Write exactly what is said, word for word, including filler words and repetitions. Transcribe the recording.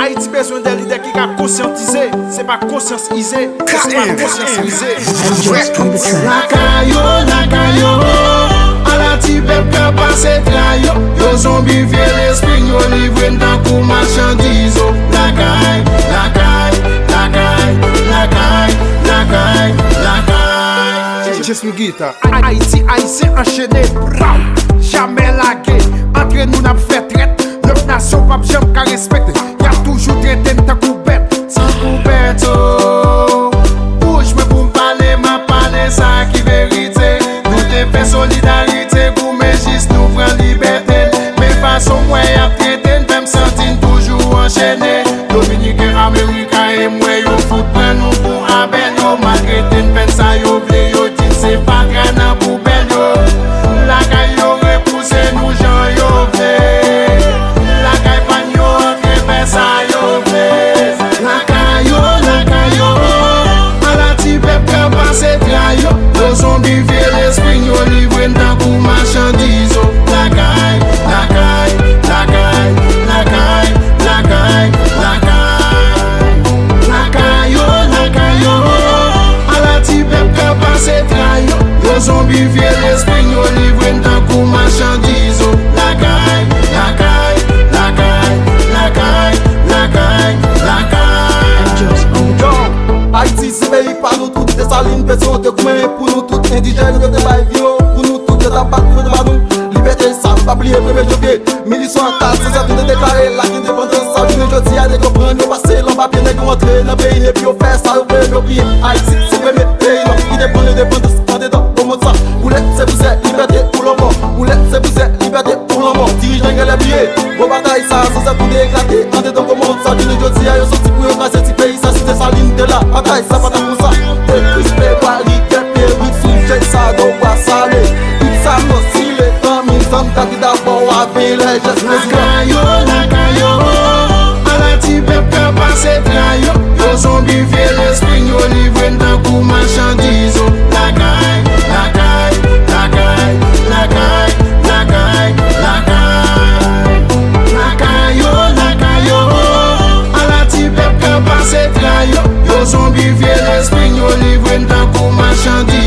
Ayiti bezwen de lidè ki ka konsyantize, se pa konsyans ize, se pa konsyans ize. Lakay yo, lakay yo, ala ti pèp k ap pase tray yo. Yo zonbifye lespri n, yo livre n tankou machandiz o. Lakay, lakay, lakay, lakay, lakay, lakay. Just me guitar. Ayiti, Ayisyen anchene, braw, jamè lage. Antre nou n ap fè trèt, lòt nasyon p ap janm ka respekte. Y ap toujou trete n tankou bèt. Tankou bèt o. Bouch mwen pou m pale, m ap pale sa ki verite. Nou te fè solidarite, goumen jis nou pran libète n. Men fason m wè y ap trete n fè m santi n toujou anchene. Dominiken, Ameriken, e m wè yo fout pran nou pou abèl, yo maltrete n, fè n sa yo vle, yo di n se fatra nan poubèl yo. Lakay yo repouse nou jan yo vle. Lakay pa n yo antre fè sa yo vle. Lakay yo, lakay yo, ala ti pèp k ap pase tray yo. Yo zonbifye lespri n, yo livre n tankou machandiz o. Lakay, lakay, lakay, lakay, lakay, lakay. Lakay yo, lakay yo, ala ti pèp k ap pase tray yo. Yo zonbifye lespri n, yo livre n tankou machandiz o. Lakay, lakay, lakay, lakay, lakay, lakay. Yo, Ayiti se peyi pa nou tout, Desalin, Petyon te goumen pou nou tout, endijèn yo te bay vi yo pou nou tout, yo t ap bat pou dwa nou. Libète sa, nou pa bliye premye janvye mil uit san kat, se sa nou te deklare lak endepandans sa. Jounen jodi a, nèg yo pran yo pase l anba pye, nèg yo antre nan peyi n epi yo fè sa yo vle, yo bliye Ayiti se premye peyi nwa ki te pran endepandans andedan gwo mond sa. Boulèt se pou zè, libète pou lanmò. Boulèt se pou zè, libète pou lanmò. Dirijan genlè bliye gwo batay sa, zansèt nou te eklate andedan gwo mond sa. Jounen jodi a, yo soti pou yo kraze ti peyi sa. Si Desalin te la, batay sa pa t ap konsa. Te krispe, bwa, rigè, perik, sou jèn sa, do bwa sale. Tout sa, non, si le tan, mil zan, ta ki dabò, aven lè jès. Lakay yo, lakay yo, ala ti pèp k ap pase tray yo. Yo zonbifye lespri n, yo livre n tankou machandiz o. Lakay, lakay, lakay, lakay, lakay, lakay. Lakay yo, lakay yo, ala ti pèp k ap pase tray yo. Yo zonbifye lespri n, yo livre n tankou machandiz.